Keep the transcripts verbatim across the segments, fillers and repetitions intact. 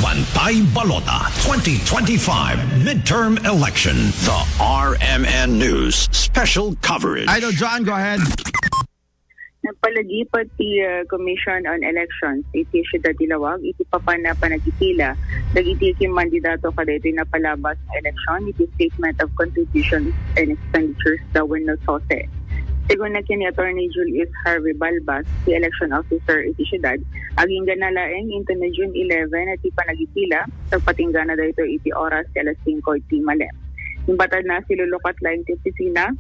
Pantay Balota twenty twenty-five Midterm Election. The R M N News Special Coverage. Idol John, go ahead. Nagpalagipet ti, ah, Commission on Elections iti Siudad ti Laoag iti papan a panagipila dagiti kimmandidato kadaytoy napalabas nga eleksyon iti Statement of Contributions and Expenditures da wenno SOCE. Segun na ken ni Attorney Julius Harvey Balbas, ti election officer iti siudad, agingga na laeng inton June eleven ti panagipila, sagpatinggana daytoy iti oras ti alas singko iti malem. Imbatad na silulukat laeng ti opisina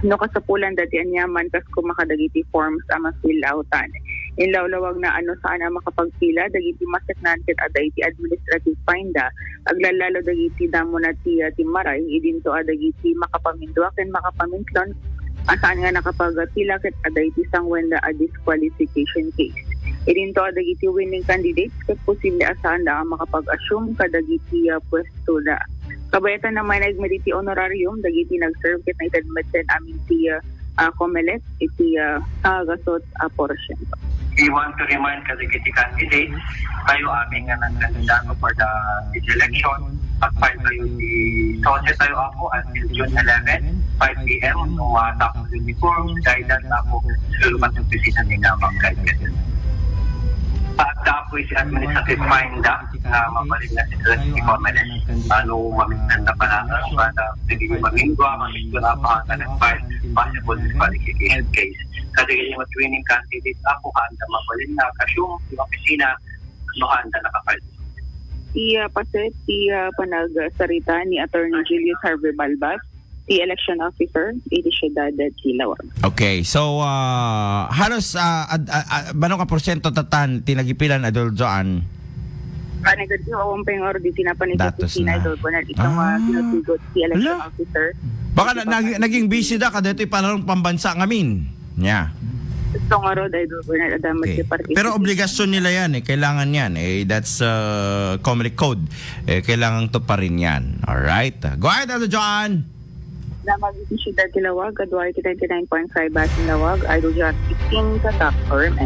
no kasapulan dati aniaman kas kuma kadagiti forms a ma-fill outan. Inlawlawag na a no saan a makapagpila dagiti maseknan ket adda iti administrative fine da, aglalalo dagiti damo na ti, ah, timmaray, idinto a dagiti makapamindua ken makapamintlon a saan nga nakapagpila ket adda iti sanguen da a disqualification case. Idinto a dagiti winning candidates ket posible a saan da a makapag-assume kadagiti, ah, pwesto da. Kabayatan na managmed iti honorarium dagiti nag-serve ket naited metten amin ti, ah, ah, COMELEC iti, ah, sangagasut a porsyento. We want to remind kadagiti candidates, tayo amin nga nagkandidato for the, this election, mag-file tayo ti SOCE tayo, Apo, until June eleven, five P M, no, ah, tapos uniforms, guidance, Apo, sa lumat ng opisina ni Namang Guidance. At, Apo, is administrative fine da, nga mabalin na sila sa COMELEC. Ano, mamit na pala, ano, para hindi mamingwa, mamit na pa, nag-file, possible disqualification case. Kasi yung mga winning candidate, Apo, handa mabalin na, kasi yung opisina, no, handa nakapal. Iya, paset, iya, panagsarita ni Attorney Julius Harvey Balbas, ti election officer iti siudad ti Laoag. Okay, so, ah, halos, ah, ad-, ah, ah, mano ka porsyento tatan ti nagipilan, Idol Joan? Kanagad ti awan pay nga ordi ti napan iti Datos opisina, na. Idol Bonal, ito nga Ah. Tinutugot ti election Hala. Officer. Baka na, Ito nag-, pa- naging busy da, kada ito'y panahon pambansa ngamin. Yeah. Gusto nga ro, Idol Bonal, adamat Okay. ti participation. Pero obligasyon nila yan eh. Kailangan yan eh. That's, uh, COMELEC code. Eh, kailangan to pa rin yan. Alright. Go ahead, Idol Joan. Damag iti siudad ti Laoag, kadua iti ninety-nine point five Basin Laoag, Idol John fifteen, Tatak, R M N.